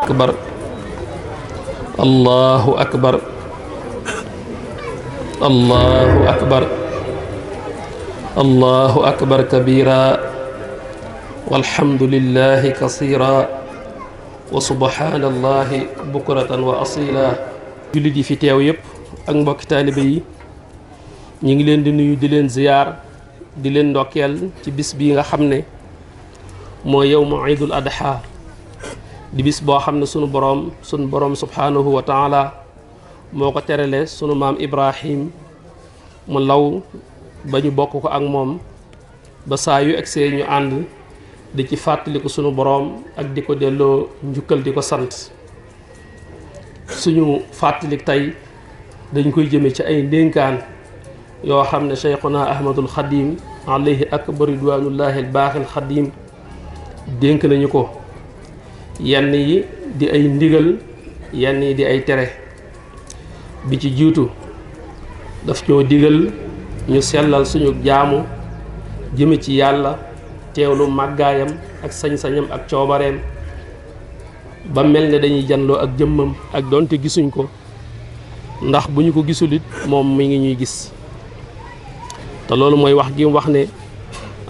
akbar allahu akbar allahu akbar allahu akbar kabira walhamdulillahi kasira wa subhanallahi bukratan wa asila. jullit yi fi teew yépp ak mbokki taalibe yi ñu ngi leen di nuyu di leen ziyaar di leen ndokkeel ci bis bii nga xam ne mooy yawmu iidul adha di bis boo xam ne sunu boroom subhanahu wa taala moo ko terale sunu maam Ibrahim mu law ba ñu bokk ko ak moom ba saa yu egsee ñu ànd di ci fàttaliku sunu boroom ak di ko delloo njukkal di ko sant. suñu fàttalik tey dañ koy jëme ci ay ndénkaan yoo xam ne Cheikhuna Ahmadul Xadim alayhi akbar ridwanullahi albaaxil xadim dénk nañu ko, yenn yi di ay ndigal yenn yi di ay tere. bi ci jiitu daf ñoo digal ñu sellal suñu jaamu jëme ci yàlla, teewlu màggaayam ak sañ-sañam ak coobareem ba mel ne dañuy janloo ak jëmmam ak doonte gisuñ ko, ndax bu ñu ko gisulit moom mi ngi ñuy gis. te loolu mooy wax gi wax ne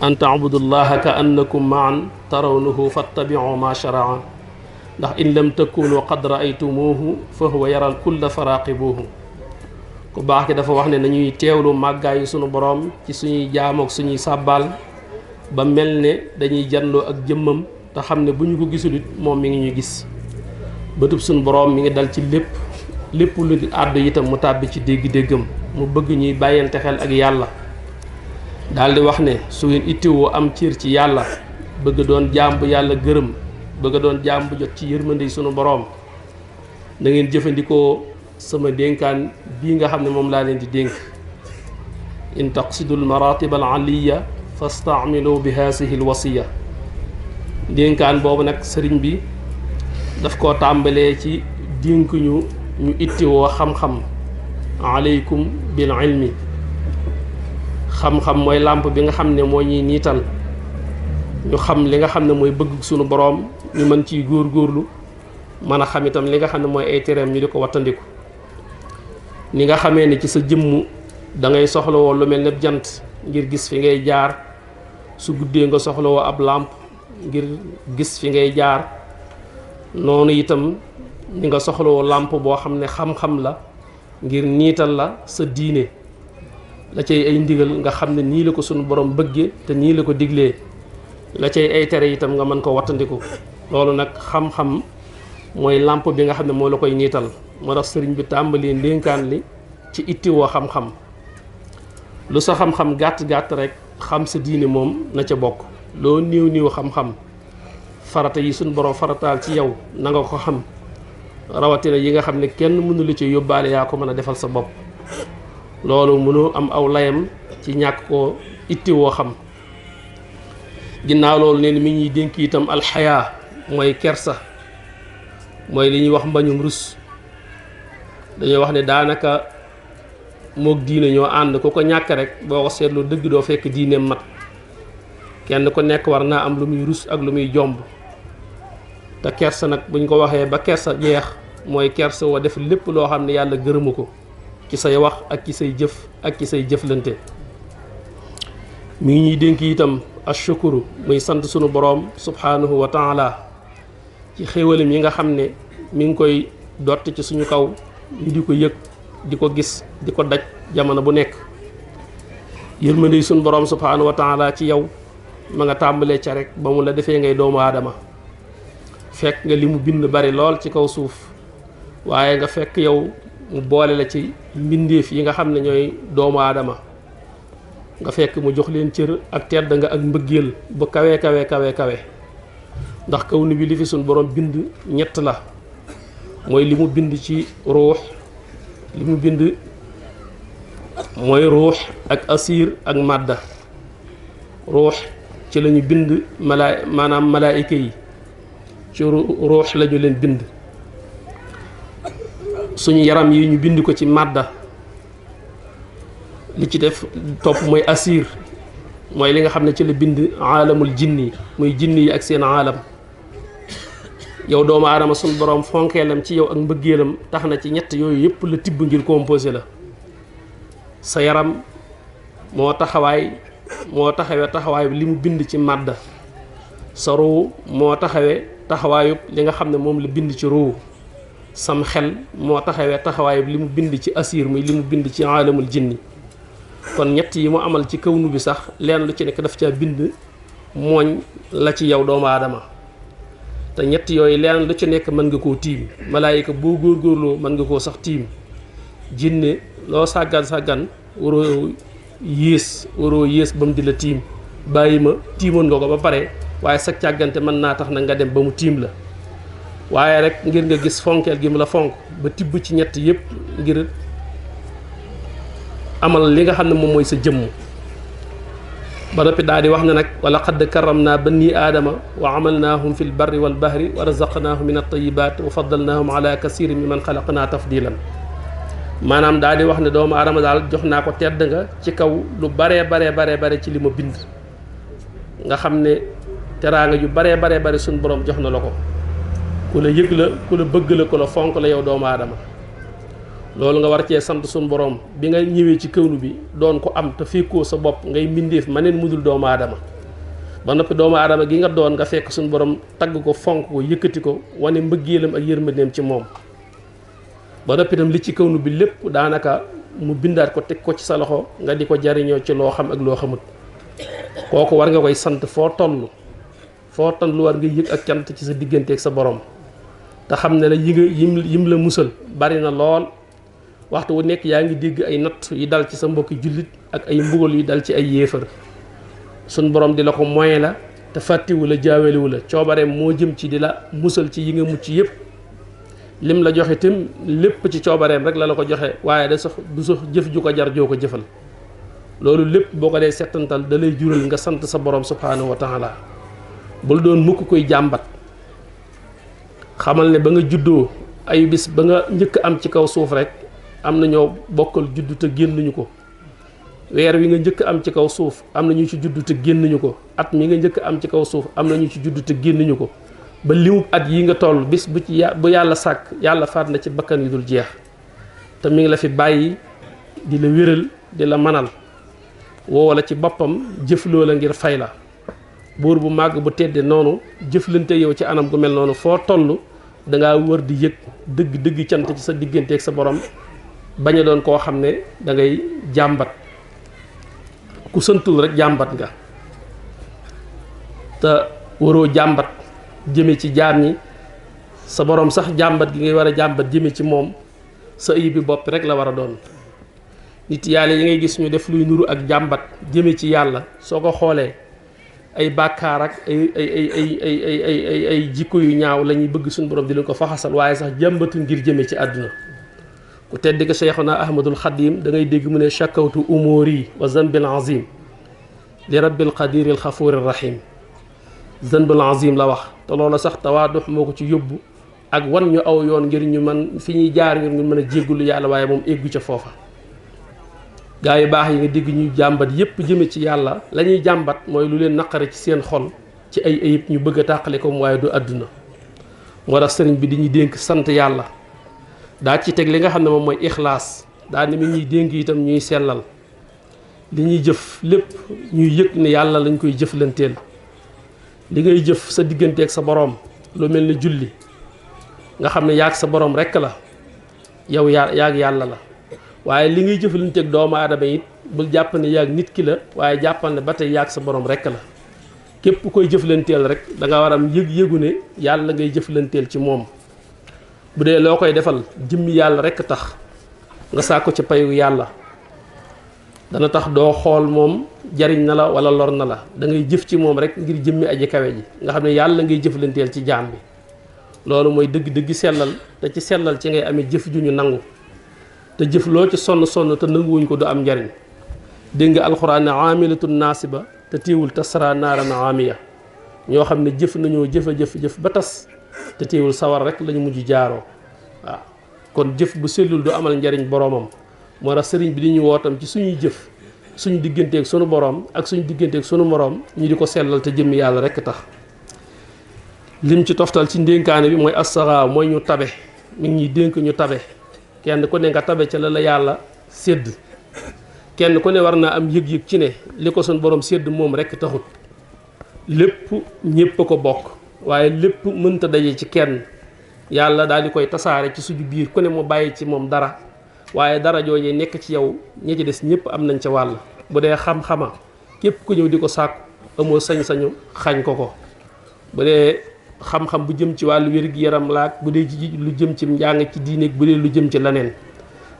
an taabudullaha ka annakum maan tarawnahu fattabiu ma sharaa, ndax in lam takunu qad raaytumuhu fa huwa yaral kulla faraqibuhu. ku baax ki dafa wax ne nañuy teewlu màggaayu sunu boroom ci suñuy jaam ak suñuy sàbbaal ba mel ne dañuy janloo ak jëmmam, te xam ne bu ñu ko gisulit moom mi ngi ñuy gis. bëtub suñu boroom mi ngi dal ci lépp lu di àddu itam mu tàbbi ci dégg-déggam, mu bëgg ñuy bàyyante xel ak yàlla. daldi wax ne su ngeen ittiwoo am ciir ci yàlla, bëgg doon jaam bu yàlla gërëm, bëgg doon jaam bu jot ci yërmande sunu boroom, na ngeen jëfandikoo sama dénkaan bii nga xam ne moom laa leen di dénk. in taqsidul maratib al aliya fastaamilu bi haasihi al wasiya. dénkaan boobu nag sëriñ bi daf koo tàmbalee ci dénk ñu ittiwoo xam-xam. aleykum bil ilmi. xam-xam mooy làmp bi nga xam ne moo ñuy niital, ñu xam li nga xam ne mooy bëgg sunu boroom, ñu mën ciy góor-góorlu, mën a xam itam li nga xam ne mooy ay tereem ñu di ko wattandiku. ni nga xamee ne ci sa jëmm da ngay soxlawoo lu mel ne jant ngir gis fi ngay jaar, su guddee nga soxlawoo ab làmp ngir gis fi ngay jaar, noonu itam ni nga soxlawoo làmp boo xam ne xam-xam la ngir niital la sa diine, la cay ay ndigal nga xam ne nii la ko sunu borom bëggee te nii la ko diglee, la cay ay tere itam nga mën ko wattandiku. loolu nag xam-xam mooy làmp bi nga xam ne moo la koy niital. moo tax sëriñ bi tàmbali ndénkaan li ci ittiwoo xam-xam. lu sa xam-xam gàtt-gàtt rek xam sa diine moom na ca bokk. loo niiw xam-xam, farata yi sunu borom farataal ci yow na nga ko xam, rawatina yi nga xam ne kenn mënu la ci yóbbaale, yaa ko mën a defal sa bopp. loolu mënoo am aw layam ci ñàkk koo ittiwoo xam. ginnaaw loolu neen mi ñuy dénk itam alxayaa, mooy kersa, mooy li ñuy wax mbañum rus. dañoo wax ne daanaka moog diine ñoo ànd, ku ko ñàkk rek boo ko seetlu dëgg doo fekk diineem mat. kenn ku nekk war naa am lu muy rus ak lu muy jomb. te kersa nag buñ ko waxee ba kersa jeex, mooy kersa woo def lépp loo xam ne yàlla gërëmu ko ci say wax ak ci say jëf ak ci say jëflante. mi ngi ñuy dénk itam ashukuru, muy sant sunu boroom subhanahu wa taala ci xéewalam yi nga xam ne mi ngi koy dott ci suñu kaw, ñu di ko yëg, di ko gis, di ko daj jamono bu nekk. yërmande sunu boroom subhanahu wa taala ci yow ma nga tàmbalee ca rek ba mu la defee ngay doomu aadama. fekk nga li mu bind bari lool ci kaw suuf, waaye nga fekk yow mu boole la ci mbindeef yi nga xam ne ñooy doomu aadama. nga fekk mu jox leen cër ak tedd nga ak mbëggeel bu kawe kawe kawe kawe. ndax kaw ni bi li fi suñ borom bind ñett la, mooy li mu bind ci ruux, li mu bind mooy ruux ak asiir ak madda. ruux ci lañu bind maanaam malaayika yi, ci ruux lañu leen bind. suñu yaram yi ñu bind ko ci madda. li ci def topp mooy asiir, mooy li nga xam ne ci la bind aalamul jinni, muy jinni yi ak seen aalam. yow doomu aadama suñ borom fonkeelam ci yow ak mbëggeelam tax na ci ñett yooyu yëpp la tibb ngir composé la sa yaram moo taxawee taxawaay li mu bind ci màdda sa ruu moo taxawee taxawaayu li nga xam ne moom la bind ci ruu sam xel moo taxawee taxawaayu li mu bind ci asiir muy li mu bind ci aalamul jinni kon ñett yi mu amal ci kawnu bi sax leen lu ci nekk daf caa bind mooñ la ci yow doomu aadama te ñett yooyu leen lu ci nekk mën nga koo tiim malaayika boo góorgóorloo mën nga koo sax tiim jinne loo sàggan waroo yées ba mu di la tiim bàyyi ma tiimoon nga ko ba pare waaye sa càggante mën naa tax na nga dem ba mu tiim la waaye rek ngir nga gis fonkeel gi mu la fonk ba tibb ci ñett yépp ngir amal li nga xam ne moom mooy sa jëmm ba noppi daal di wax ne nag wa laqad karramna bani aadama wa amalnaahum fi lbarri walbahri wa razaqnaahum min altayibat wa faddalnaahum ala kasirin mimman xalaqnaa tafdilan maanaam daal di wax ne doomu aadama daal jox naa ko tedd nga ci kaw lu bare ci li ma bind nga xam ne teraanga yu bare suñ borom jox na la ko ku la yëg la ku la bëgg la ku la fonk la yow doomu aadama loolu nga war cee sant suñ borom bi nga ñëwee ci kawnu bi doon ko am te fekkoo sa bopp ngay mbindeef ma neen mudul doomu aadama ba noppi doomu aadama gi nga doon nga fekk suñ borom tagg ko fonk ko yëkkati ko wane mbëggeelam ak yërmandeem ci moom ba noppi itam li ci kawnu bi lépp daanaka mu bindaat ko teg ko ci sa loxo nga di ko jariñoo ci loo xam ak loo xamut kooku war nga koy sant foo toll war nga yëg ak cant ci sa diggante ak sa borom te xam ne la yim la musal bari na lool waxtu wu nekk yaa ngi dégg ay natt yi dal ci sa mbokki jullit ak ay mbugal yu dal ci ay yéefar suñ borom di la ko moye la te fàttiwu la jaaweliwu la coobareem moo jëm ci di la musal ci yi nga mucc yépp lim la joxe tim lépp ci coobareem rek la ko joxe waaye da sax du sax jëf ju ko jar joo ko jëfal loolu lépp boo ko dee settantal da lay jural nga sant sa borom subhaanahu wa taala bul doon mukk koy jàmbat xamal ne ba nga juddoo ay bis ba nga njëkk am ci kaw suuf rek am na ñoo bokkal juddu te génnuñu ko weer wi nga njëkk am ci kaw suuf am na ñu ci juddu te génnuñu ko at mi nga njëkk am ci kaw suuf am na ñu ci juddu te génnuñu ko ba limub at yi nga toll bis bu ci bu yàlla sàkk yàlla faat na ci bakkan yu dul jeex te mi ngi la fi bàyyi di la wéral di la manal woo la ci boppam jëfloo la ngir fay la buur bu màgg bu tedde noonu jëflante yow ci anam gu mel noonu foo toll dangaa wër di yëg dëgg cant ci sa diggante ak sa borom bañ a doon koo xam ne da ngay jàmbat ku santul rek jàmbat nga te waroo jàmbat jëme ci jaam ñi sa borom sax jàmbat gi ngay war a jàmbat jëme ci moom sa ayib bi bopp rek la war a doon nit yàlla yi ngay gis ñu def luy nuru ak jàmbat jëme ci yàlla soo ko xoolee ay bàkkaar ak ay jikko yu ñaaw la ñuy bëgg suñu borom di leen ko faxasal waaye sax jàmbatu ngir jëme ci àdduna ku tedd ko Cheikhuna Ahmadul Xadim da ngay dégg mu ne chakawtu umuri wa zanbil azim li rabbil qadiril xafuril rahim zanbil azim la wax te loolu sax tawaadux moo ko ci yóbbu ak wan ñu aw yoon ngir ñu man fi ñuy jaar ngir ñu mën a jéggulu yàlla waaye moom éggu ca foofa gaa yu baax yi nga dégg ñuy jàmbat yépp jëme ci yàlla la ñuy jàmbat mooy lu leen naqare ci seen xol ci ay ayib ñu bëgg a tàqale ko waaye du àdduna moo tax sëriñ bi di ñuy dénk sant yàlla daa ci teg li nga xam ne moom mooy ixlaas daa ni mi ñuy dénk itam ñuy sellal li ñuy jëf lépp ñuy yëg ne yàlla lañ koy jëflanteel li ngay jëf sa digganteeg sa boroom lu mel ni julli nga xam ne yaag sa boroom rekk la yow yaag yàlla la waaye li ngay jëflanteeg doomu aadama it bul jàpp ne yaag nit ki la waaye jàppal ne ba tey yaag sa boroom rekk la képp koy jëflanteel rek da nga war am yëg-yëgu ne yàlla ngay jëflanteel ci moom bu dee loo koy defal jëmmi yàlla rekk tax nga saako ci payu yàlla dana tax doo xool moom jariñ na la wala lor na la da ngay jëf ci moom rek ngir jëmmi aji kawe ji nga xam ne yàlla ngay jëflanteel ci jaam bi loolu mooy dëgg-dëgg sellal te ci sellal ci ngay amee jëf ju ñu nangu te jëf loo ci sonn te nanguwuñ ko du am njariñ dégg nga alxuraan ne aamilatun naasiba te téewul tasra naaran aamiya ñoo xam ne jëf nañoo jëf ba tas te téewul sawar rek lañu mujj jaaroo waaw kon jëf bu sellul du amal njariñ boroomam moo tax sëriñ bi di ñu wootam ci suñuy jëf suñu digganteeg sunu boroom ak suñu digganteeg sunu moroom ñu di ko sellal te jëmmi yàlla rekk tax lim ci toftal ci ndénkaane bi mooy assaxaa mooy ñu tabe mi ngi ñuy dénk ñu tabe kenn ku ne nga tabe ca la yàlla sédd kenn ku ne war naa am yëg-yëg ci ne li ko suñ borom sédd moom rekk taxut lépp ñépp a ko bokk waaye lépp mënta daje ci kenn yàlla daal di koy tasaare ci suñu biir ku ne mu bàyyi ci moom dara waaye dara joojee nekk ci yow ñi ci des ñëpp am nañ ca wàll bu dee xam-xama képp ku ñëw di ko sàkku amoo sañ-sañu xañ ko bu dee xam-xam bu jëm ci wàllu wér-gi-yaram laak bu dee ci lu jëm ci njàng ci diine bu dee lu jëm ci leneen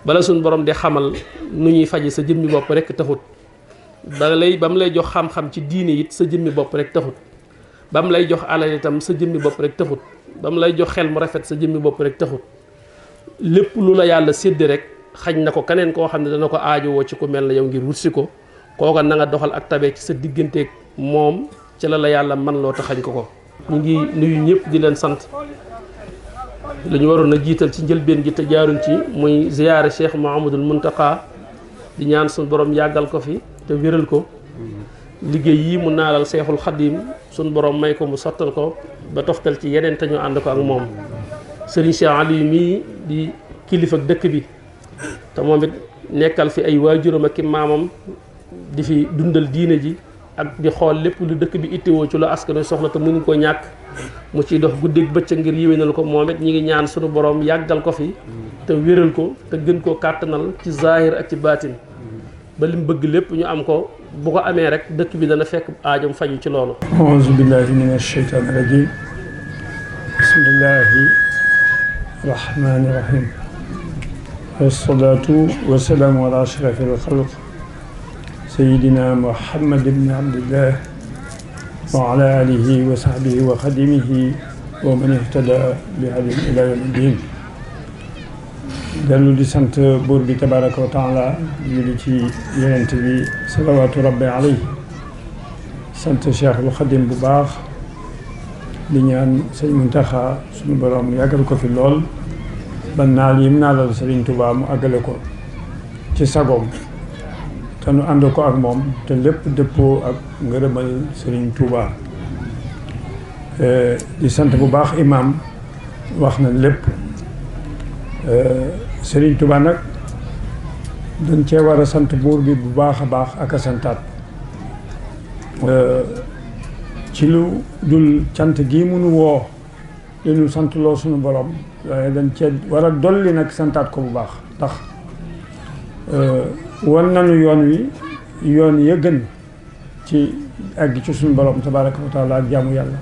bala suñ borom di xamal nu ñuy faje sa jëmmi bopp rek taxut ba mu lay jox xam-xam ci diine it sa jëmmi bopp rek taxut ba mu lay jox alal itam sa jëmmi bopp rek taxut ba mu lay jox xel mu rafet sa jëmmi bopp rek taxut lépp lu la yàlla sédd rek xañ na ko keneen koo xam ne dana ko aajowoo ci ku mel na yow ngir wutsi ko kooka na nga doxal ak tabe ci sa digganteeg moom ci la yàlla man loo taxañ ko ñu ngi nuyu ñëpp di leen sant lu ñu waroon a jiital ci njëlbeen gi te jaaruñ ci muy ziyaare Cheikh Mouhamadoul Mountakha di ñaan suñu borom yàggal ko fi te wéral ko liggéey yi mu naalal Seexul Xadim suñu borom may ko mu sottal ko ba toftal ci yeneen te ñu ànd ko ak moom Serigne Cheikh Aliou mii di kilifa ak dëkk bi te moom it nekkal fi ay waajuram ak i maamam di fi dundal diine ji ak di xool lépp lu dëkk bi ittewoo ci lu askan soxla te mënu ko ñàkk mu ciy dox guddeeg bëccëg ngir yéwénal ko moom it ñi ngi ñaan sunu borom yàggal ko fi te wéral ko te gën koo kàttanal ci zahir ak ci baatin ba lim bëgg lépp ñu am ko bu ko amee rek dëkk bi dana fekk aajam faju ci loolu. auzu billahi mina shaytaani rajim bismillahi rahmani rahim wasalaatu wasalaamu ala ashrafil xalq سيدنا محمد بن عبد الله وعلى آله وصحبه وخدمه ومن اهتدى بهديه إلى يوم الدين dellu di sant buur bi tabaraka wa taala julli ci yonent bi salawaatu rabbi alayhi sant Cheikhul Xadim bu baax di ñaan sëñ Muntaxa suñu borom yàggal ko fi lool ba naal yim naalal Sëriñ Tuubaa mu àggale ko ci sagoom te nu ànd ko ak moom te lépp dëppoo ak ngërëmal Serigne Touba di sant bu baax imam wax na lépp Serigne Touba nag dañ cee war a sant buur bi bu baax a baax ak a santaat ci lu dul cant gii munu woo li nu sant loo suñu borom waaye dañ cee war a dolli nag santaat ko bu baax ndax wan nañu yoon wi yoon ya gën ci àgg ci suñu borom tabaraka wa taala ak jaamu yàlla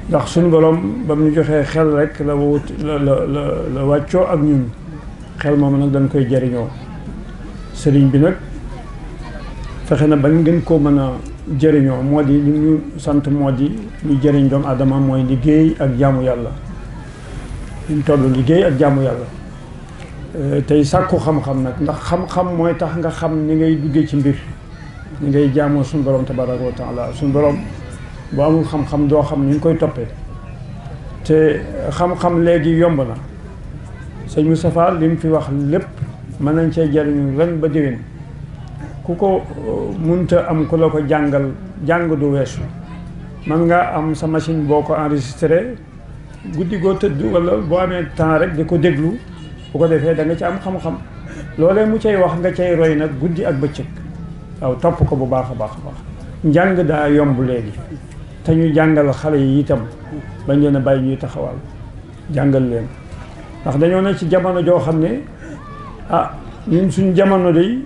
ndax suñu borom ba mu ñu joxee xel rek la wàccoo ak ñun xel moom nag dañ koy jëriñoo sëriñ bi nag fexe na bañ gën koo mën a jëriñoo moo di li ñu sant moo di ñu jëriñ doomu aadama mooy liggéey ak jaamu yàlla ñu toll liggéey ak jaamu yàlla tey sàkku xam-xam nag ndax xam-xam mooy tax nga xam ni ngay duggee ci mbir ni ngay jaamoo suñu borom tabaraka wa taala suñu borom boo amul xam-xam doo xam ni nga koy toppee te xam-xam léegi yomb na sëñ Moustapha li mu fi wax lépp mën nañ cee jariñu ren ba déwén ku ko munta am ku la ko jàngal jàng du weesu man nga am sa machine boo ko enregistré guddi goo tëdd wala boo amee temps rek di ko déglu bu ko defee da nga ci am xam-xam loolee mu cay wax nga cay roy nag guddi ak bëccëg waaw topp ko bu baax a baax a baax njàng daa yomb léegi te ñu jàngal xale yi itam bañ leen a bàyyi ñuy taxawal jàngal leen ndax dañoo ne ci jamono joo xam ne ñun suñ jamono day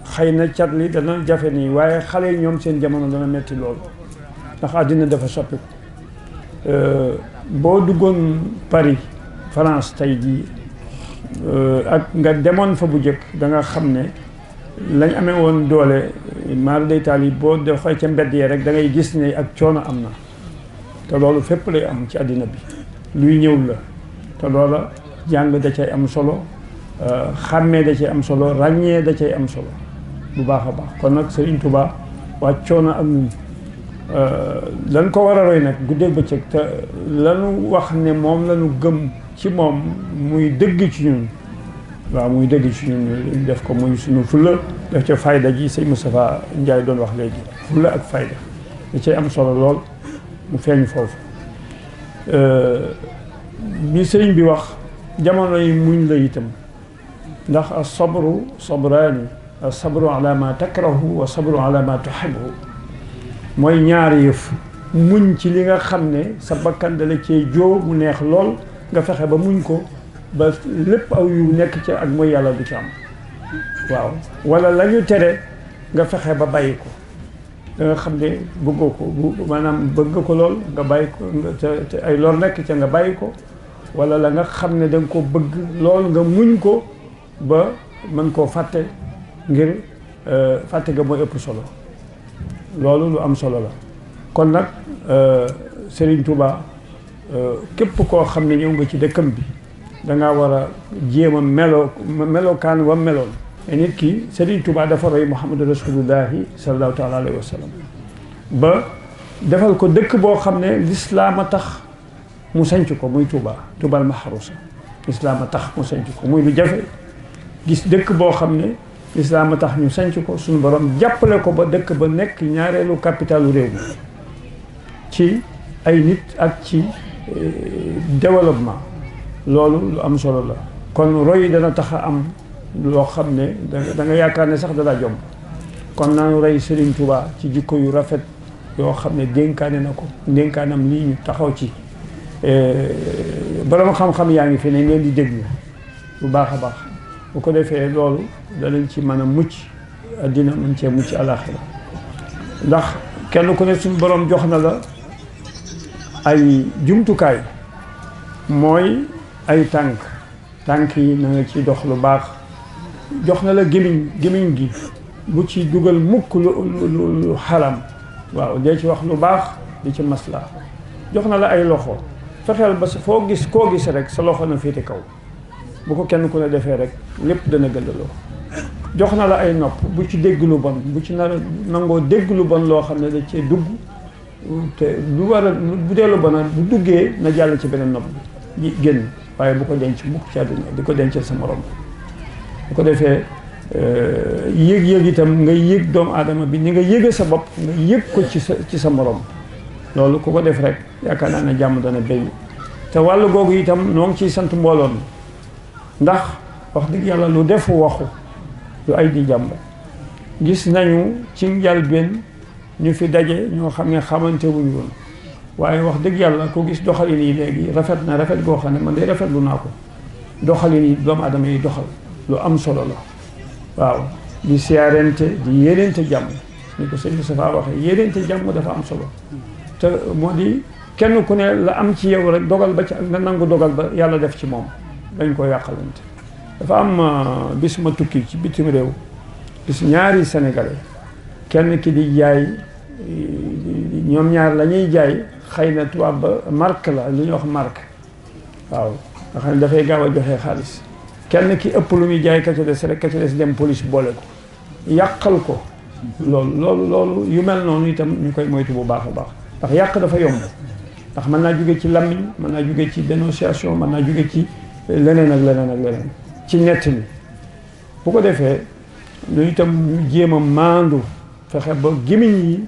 xëy na cat li dana jafe nii waaye xale yi ñoom seen jamono dana metti lool ndax àddina dafa soppiku boo duggoon Paris France tey jii ak nga demoon fa bu njëkk da nga xam ne lañ amee woon doole maar day taal yi boo doxee ca mbedd yee rek da ngay gis ne ak coono am na te loolu fépp lay am ci àddina bi luy ñëw la te loola jàng da cay am solo xàmmee da cay am solo ràññee da cay am solo bu baax a baax kon nag Serigne Touba wàccoo na ak ñun lan ko war a roy nag guddeeg bëccëg te lanu wax ne moom lanu gëm ci moom muy dëgg ci ñun waaw muy dëgg ci ñun def ko muy suñu fulla def ca fayda ji sëñ Moustapha Ndiaye doon wax léegi fulla ak fayda da cay am solo lool mu feeñ foofu bi sëriñ bi wax jamono yi muñ la itam ndax as-sabru sabraani as-sabru ala ma takrahu wa sabru ala ma tuhibbu mooy ñaari yëf muñ ci li nga xam ne sa bakkan dala cee joo mu neex lool nga fexe ba muñ ko ba lépp aw yu nekk ca ak mooy yàlla du ci am waaw wala la ñu tere nga fexe ba bàyyi ko da nga xam ne bëggoo ko maanaam bëgg ko lool nga bàyyi ko te ay lor nekk ca nga bàyyi ko wala la nga xam ne da nga ko bëgg lool nga muñ ko ba mën koo fàtte ngir fàtte ga mooy ëpp solo loolu lu am solo la kon nag Serigne Touba képp koo xam ne ñëw nga ci dëkkam bi da ngaa war a jéem a melokaan wa meloon nit ki Serigne Touba dafa roy Muhammadu Rasulullahi sallallahu taala alayhi wa sallam ba defal ko dëkk boo xam ne lislaam a tax mu sanc ko muy Touba Touba Mahrousa lislaam a tax mu sanc ko muy lu jafe gis dëkk boo xam ne lislaam a tax ñu sanc ko suñu borom jàppale ko ba dëkk ba nekk ñaareelu capitalu réew mi ci ay nit ak ci développement loolu lu am solo la kon roy dana tax a am loo xam ne da nga yaakaar ne sax dana jomb kon naanu roy Serigne Touba ci jikko yu rafet yoo xam ne dénkaane na ko dénkaanam lii ñu taxaw ci borom xam-xam yaa ngi fi ne leen di déglu bu baax a baax bu ko defee loolu danañ ci mën a mucc addina mën cee mucc alaxira ndax kenn ku ne suñu borom jox na la ay jumtukaay mooy ay tànk yi na nga ci dox lu baax jox na la gémmiñ gi bu ci dugal mukk lu xaram waaw dee ci wax lu baax di ci maslaa jox na la ay loxo fexeel ba koo gis rek sa loxo na féete kaw bu ko kenn ku ne defee rek lépp dana gëndaloo jox na la ay nopp bu ci dégg lu bon bu ci nangoo dégg lu bon loo xam ne da cee dugg te lu war a bu dee lu bon bu duggee na jàll ci beneen nopp bi génn waaye bu ko denc mukk ci àdduna di ko dencal sa morom bu ko defee yéeg itam nga yéeg doomu aadama bi ni nga yéege sa bopp nga yéeg ko ci sa morom loolu ku ko def rek yaakaar naa ne jàmm dana béy te wàllu googu itam noo ngi ciy sant mbooloo mi ndax wax dëgg yàlla lu defu waxu lu ay di jàmb gis nañu ci njëlbéen ñu fi daje ñoo xam ne xamante wuñu woon waaye wax dëgg yàlla ko gis doxalin yi léegi rafet na rafet goo xam ne man de rafetlu naa ko doxalin yi doomu aadama yi doxal lu am solo la waaw di siyaarente di yéeneente jàmm ni ko sëñ Moustapha waxee yéeneente jàmm dafa am solo te moo di kenn ku ne la am ci yow rek dogal ba ci nga nangu dogal ba yàlla def ci moom dañ ko yàqalante dafa am bis ma tukki ci bitim réew gis ñaari sénégalais kenn ki di jaay ñoom ñaar la ñuy jaay xëy na tubaab ba marque la li ñuy wax marque waaw nga xam ne dafay gaaw a joxe xaalis kenn ki ëpp lu muy jaay ka ca des rek ka ca des dem police boole ko yàqal ko loolu yu mel noonu itam ñu koy moytu bu baax a baax ndax yàq dafa yomb ndax mën naa jóge ci làmmiñ mën naa jóge ci dénonciation mën naa jóge ci leneen ak leneen ci nett mi bu ko defee lu itam ñu jéem a maandu fexe ba gémmiñ yi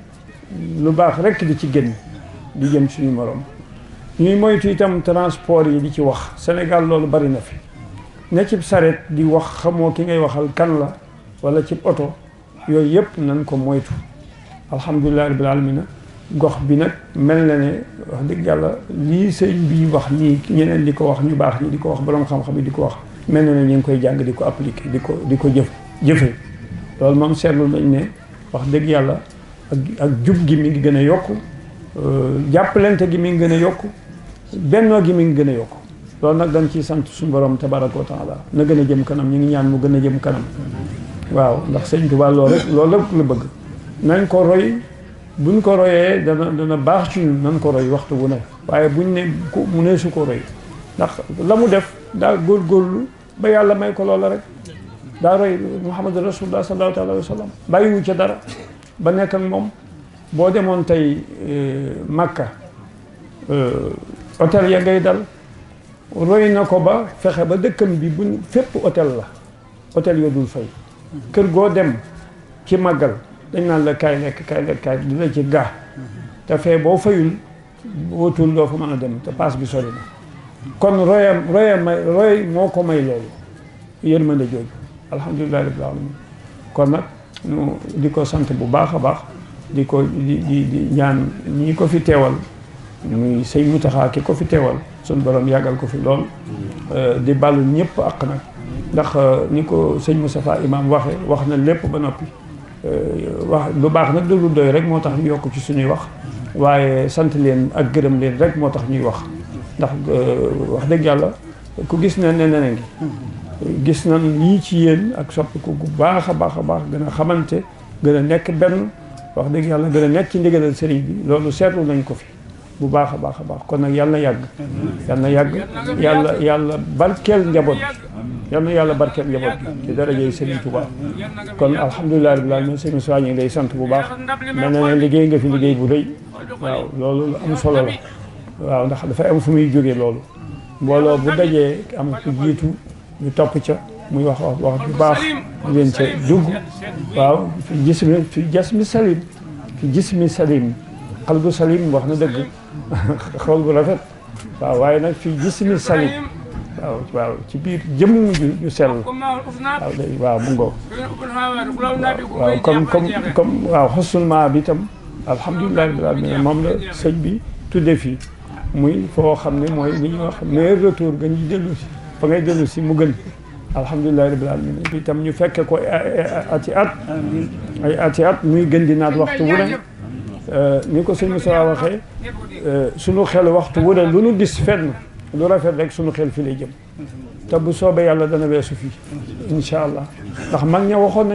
lu baax rekk di ci génn di jëm suñu morom ñuy moytu itam transport yi di ci wax Sénégal loolu bari na fi ne cib saret di wax xamoo ki ngay waxal kan la wala cib oto yooyu yëpp nañ ko moytu alhamdulilah rabbil alamina gox bi nag mel na ne wax dëgg yàlla lii sëñ bi wax nii ñeneen di ko wax ñu baax ñi di ko wax borom xam-xam yi di ko wax mel na ne ñu ngi koy jàng di ko appliquer di ko jëfe loolu moom seetlu nañ ne wax dëgg yàlla ak jub gi mi ngi gën a yokku jàppalante gi mi ngi gën a yokku bennoo gi mi ngi gën a yokku loolu nag dañ ciy sant suñu borom tabaraka wa taala na gën a jëm kanam ñu ngi ñaan mu gën a jëm kanam waaw ndax sëñ Tuubaa loolu rek loolu rek la bëgg nañ ko roy buñ ko royee dana baax ci ñun nañ ko roy waxtu bu ne waaye buñ ne mu ne su ko roy ndax la mu def daa góorgóorlu ba yàlla may ko loola rek daa roy Muhammad rasulullah sallallahu alayhi wa sallam bàyyiwu ca dara ba nekk ak moom boo demoon tey Makka hôtel ya ngay dal roy na ko ba fexe ba dëkkam bi buñ fépp hôtel la hôtel yoo dul fay kër goo dem ci màggal dañ naan la kaay lekk kaay di la ci gaa te fee boo fayul wutul doo fa mën a dem te paas bi sori na kon roy moo ko may loolu yërmande jooju alhamdulillahi rabbil alamin kon nag ñu di ko sant bu baax a baax di ñaan ñi ko fi teewal muy sëñ Mountakha ki ko fi teewal suñ borom yàggal ko fi lool di ballu ñëpp ak nag ndax ni ko sëñ Moustapha imam wax na lépp ba noppi wax lu baax nag lu doy rek moo tax ñu yokk ci suñuy wax waaye sant leen ak gërëm leen rek moo tax ñuy wax ndax wax dëgg yàlla ku gis ne ngi gis na lii ci yéen ak soppiku gu baax a baax a baax gën a xamante gën a nekk benn wax dëgg yàlla gën a nekk ci ndigalal sëriñ bi loolu seetlu nañ ko fi bu baax a baax a baax kon nag yàlla na yàgg yàlla barkeel njaboot yàlla barkeel njaboot gi ci darajey Sëriñ Tuubaa kon alhamdulilah rabbil alamin sëñ Moussa ñu ngi lay sant bu baax mel na ne liggéey nga fi liggéey bu rëy waaw loolu lu am solo la waaw ndax dafay am fu muy jógee loolu mbooloo bu dajee am ku jiitu ñu topp ca muy wax bu baax ngeen ca dugg waaw fi jasmi salim fi jismi salim qalbu salim wax na dëgg xol bu rafet waaw waaye nag fi jismi salim waaw ci biir jëmm ju sell waaw mu ngoo waaw comme waaw xasulma bi tam alhamdulilah rabbil alamin moom la sëñ bi tudde fii muy foo xam ne mooy li ñuy wax meilleur retour nga ñuy dellu si fa ngay dellu si mu gën alhamdulilah rabbil alamin bi itam ñu fekke ko ay ati at muy gën di naat waxtu wu ne ni ko sëñ Moussa waxee sunu xel waxtu wu ne lu nu gis fenn lu rafet rek sunu xel fi lay jëm te bu soobee yàlla dana weesu fii incha allah ndax mag ña waxoon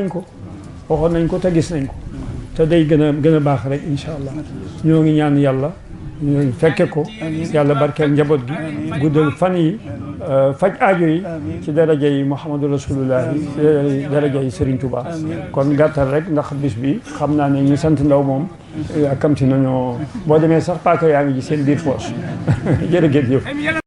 nañ ko te gis nañ ko te day gën a baax rek incha allah ñoo ngi ñaan yàlla ñu fekke ko yàlla barkeel njaboot gi guddal fan yi faj aajo yi ci daraja yi Muhammadu Rasulullah yi daraja yi Serigne Touba kon gàttal rek ndax bis bi xam naa ne ñu sant ndaw moom akamti nañoo boo demee sax paaka yaa ngi ji seen biir poche jërëjëf.